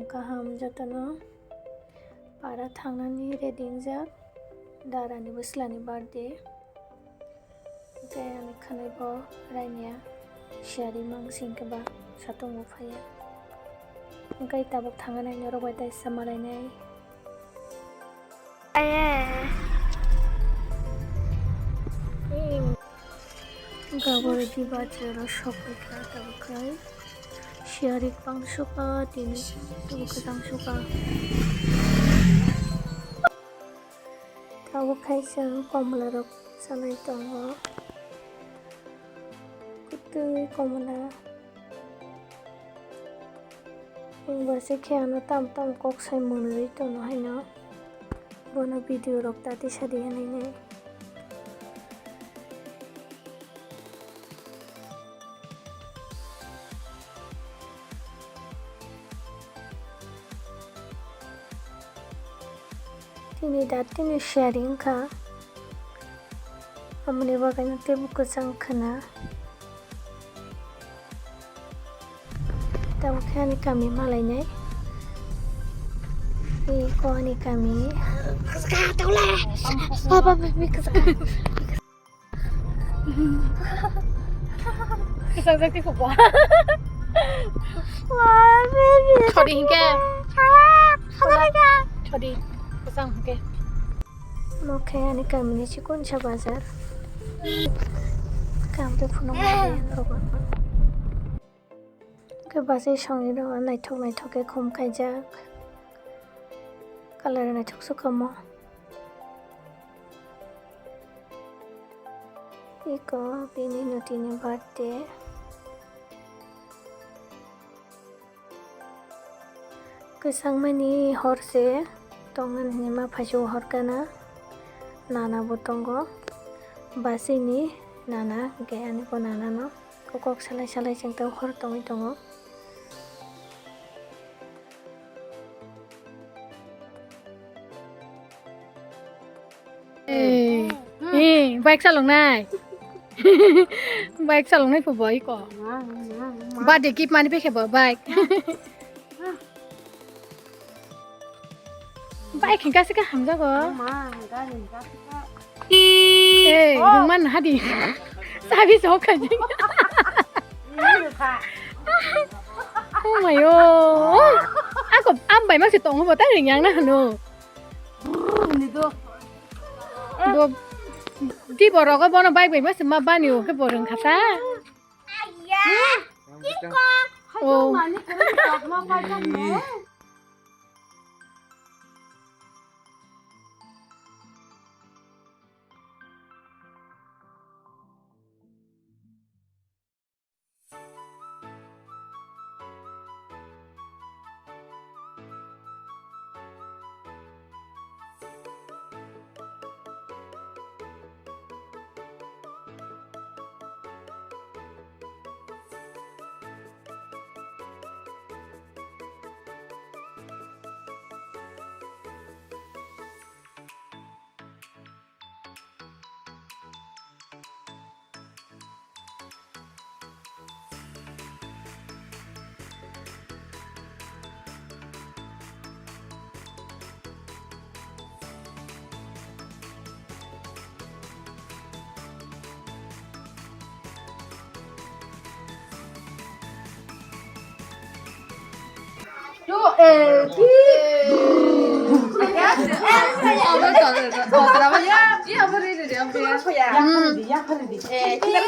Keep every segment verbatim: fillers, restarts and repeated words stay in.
Kaham jotono para thangnani ready wngjak, darani bwslani birthday. Hwnkhe ani khwnwi bo rainiya siyari mang singkhe ba satung bo phaiya. Hwnkhe tabuk thangna nai norok bai taisa malainai. Gabor di bajar o sok kha tabuk khai. Siyari bangsuka tini tabuk khe bangsuka. Tabuk khai chwng komla rok chanai tongo. Kwtwi komla. Wngba se khe ano tam tam kok sai mwnwi tono haino. Bono video rok ta tisa di hinwi nai. Tini da tini sharing kha. Amoni bagwi no teibo kwchang khwna. Tabuk khe ani kami malainai. Eko ani kami. Kwchang jak tei khupo. Chodi hinkhe. Chodi. Kwchang hinkhe. Omo khe ani kamini chikonsa bazar. Kam tei phunuk rok. Khe bachai songwi rw naithok naithok khe khum khaijak. Colour naithok se kha omo. Eko bini nutini birthday. Kwchangmani hor se tongnani hinwi ma phaisu hor gana. Nana bo tongo. Bachai ni nana hwnkhe ani bo nana no. Kok salai salai chwng tei hor tongwi tongo. Eh, eh, bike chaloknai. Bike chaloknai pho boy ko. Birthday gift mani pekhe bo bike. Bike hingka se ka hamjago. Ma, hingka, hingka se ka. Eh, oh. Rungman hadi. Sabi sok khaji. Oh my oh. Ako am bai ma se tong bo ta ring yang na no. Ni do. Bo di borok bono bike bai ma se ma bani o khe bo rung kha ta. Ayya. Kiko. Oh. Mani kuru tak ma pai tak ne.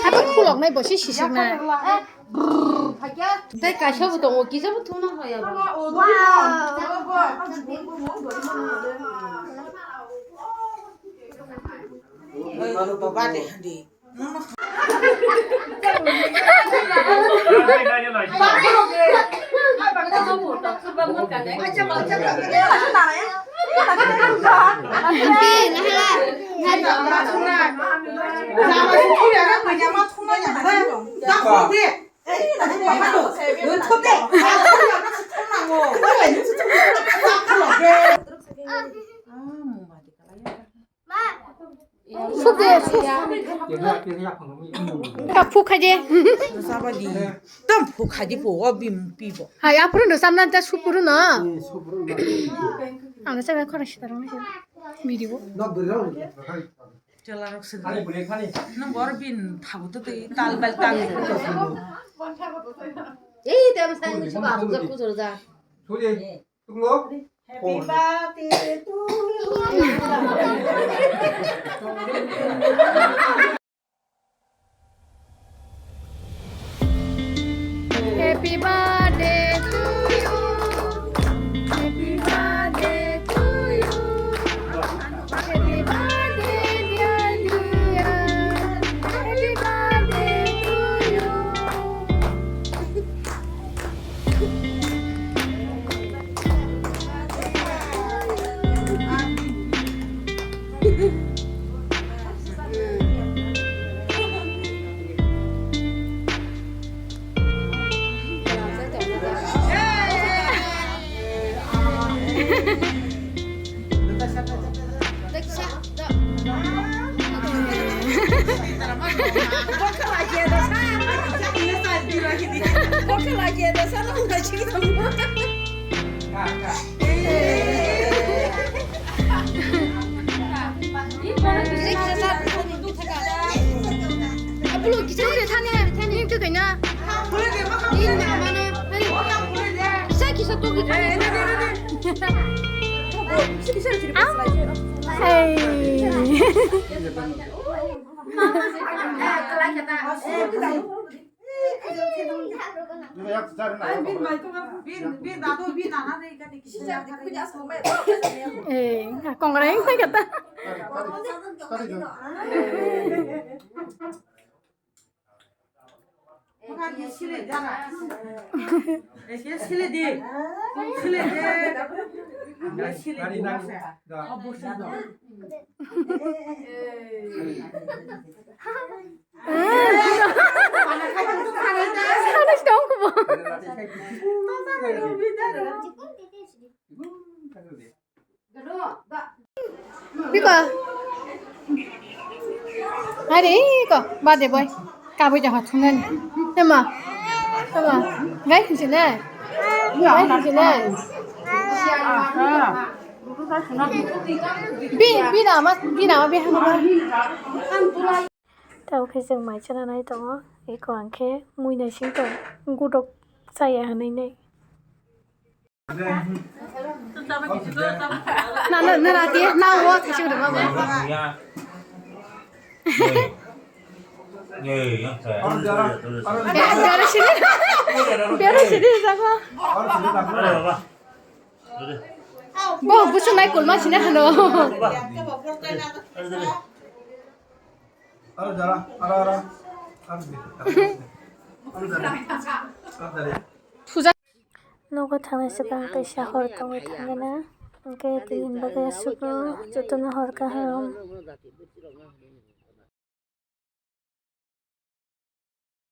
Abo khuloknai bo se sisiknai. Tei kaisa bo tongo, kisa bo thumna hoya bo. Sup de, sup. Ka phuk khai de. Saba di. Tam phuk khai di pho, o bim pi bo. Hai, aphuru no samna ta sup phuru no. Ang sa khorang sita rong video. Chwla rok se. Nang bor bin thabu to tei tal bal tal. Ei, te am sang ni chuba abu jak kujur jak. Happy birthday to you. Happy birthday to you. Happy birthday to you. Happy birthday, dear Julia. Happy birthday to you. Apulo kichang de thani, thani tu kaina. Ni na mana, thani. Kisa kisa to ki thani. Hey. Bin, bin, dadu, bin, nana, dei, kati, kisi, Eh, kongrai kata. Bukan di sini, jana. Eh, sini, sini, di. Sini, di. Sini, di, masa. Oh, bosan, dong. Biko. Hari ko bade boy. Kabui jaha thunani. Ema. Ema. Gai hinsi ne. Gai hinsi ne. Bi, bi nama, bi nama, bi hama. Tei khe chwng mai chana nai tongo, eko ang khe mui naising tong, gudok chaya hinui nai. Na, na, na, na, tiya, na, o, thaising rwma bo. Eh, bera sini, bera sini, jago. Bo, busu nai kulma sini hano. Aro jara, aro, aro. Aro jara. Aro jara. Puja. Nogo thangna swkang kaisa hor tongwi thangna. Hwnkhe tini bagwi aswkno jotono hor kaham.